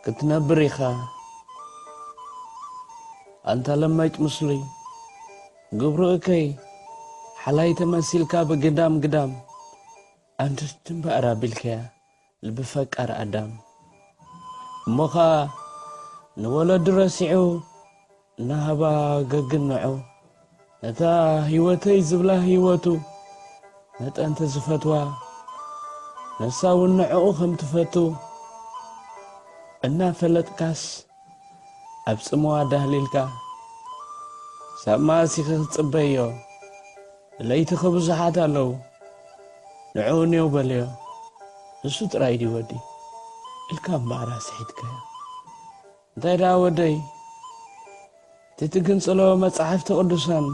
ክትነብር ኢኻ ኣንታ ለማጭ ምስሉይ። ግብሩ እከይ ሓላይ ተመሲልካ ብግዳም ግዳም ኣንድርት እምበኣር ኣቢልካያ ልቢ ፈቃር ኣዳም። እሞ ኸኣ ንወለዱ ረሲዑ እናሃባ ገግንዑ ነታ ህይወተይ ዝብላ ህይወቱ መጠን ተዝፈትዋ፣ ንሳ እውን ንዕኡ ከም ትፈቱ እናፈለጥካስ፣ ኣብ ጽምዋ ዳህሊልካ ሳብ መኣስ ኢኺ ክትጽበዮ? ለይትኺ ብዙሓት ኣለዉ፣ ንዕኡ ኔው በልዮ። ንሱ ጥራይ ድዩ ወዲ ኢልካ እምበኣር ኣስሒትካዮ። እንታይ ደኣ ወደይ፣ እቲ ትግንጽሎ መጻሕፍቲ ቅዱሳን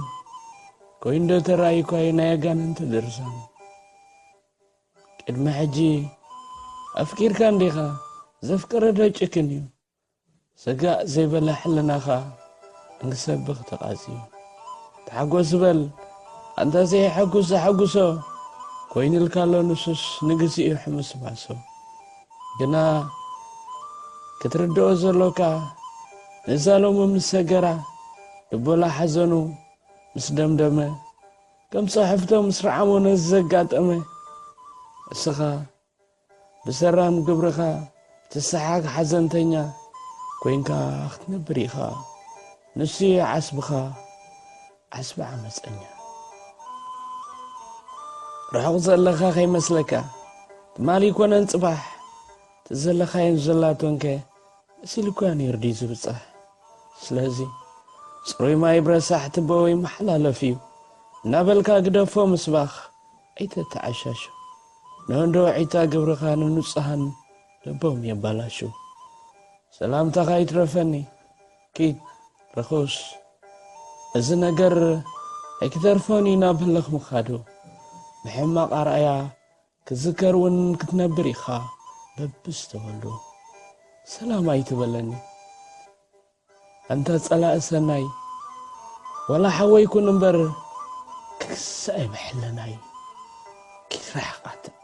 ኮይኑ ዶ ተራእዩካዩ ናይ ኣጋንንቲ ድርሳን? ቅድሚ ሕጂ ኣፍቂርካ እንዲኻ፣ ዘፍቀረ ዶ ጭክን እዩ? ስጋእ ዘይበለ ሕልናኻ እንክሰብኽ ተቓጽዩ። ተሓጎስ በል፣ ኣንታ ዘየሐጉስ ዘሐጉሶ ኮይኑልካ ኣሎ ንሱስ ንግዚኡ ሕምስ ባሶ። ግና ክትርድኦ ዘሎካ፣ ነዛ ሎሚ ምስ ሰገራ፣ ልቦላ ሓዘኑ ምስ ደምደመ፣ ከም ጽሕፍቶ ምስ ረዓሞ ነዚ ዘጋጠመ፣ እስኻ ብሰራም ግብርኻ ትሰሓግ ሓዘንተኛ ኮይንካ ክትነብር ኢኻ። ንሱ እዩ ዓስብኻ፣ ዓስቢ ዓመጸኛ። ርሑቕ ዘለኻ ከይመስለካ፣ ትማሊ ይኮነን ጽባሕ፣ እቲ ዘለኻዮን ዘላቶንከ መሲሉካ ነይሩ ድዩ ዝብጻሕ? ስለዚ ጽሩይ ማይ ብረሳሕ ትቦ ይመሓላለፍ እዩ እናበልካ ግደፎ ምስባኽ ኣይተተዓሻሹ። ንህንዶ ዒታ ግብርኻ ንንጹሃን ልቦም የባላሹ። ሰላምታኻ ይትረፈኒ ኪድ ርኹስ። እዚ ነገር ኣይክተርፎን እዩ ናብ ህልኽ ምኻዱ። ብሕማቕ ኣርኣያ ክዝከር እውን ክትነብር ኢኻ በብዝተወልዶ። ሰላም ኣይትበለኒ ኣንታ ጸላኢ ሰናይ፣ ወላ ሓወይ ኩን እምበር ክክስእ ኣይብሕለናይ። ኪድ ርሕቓት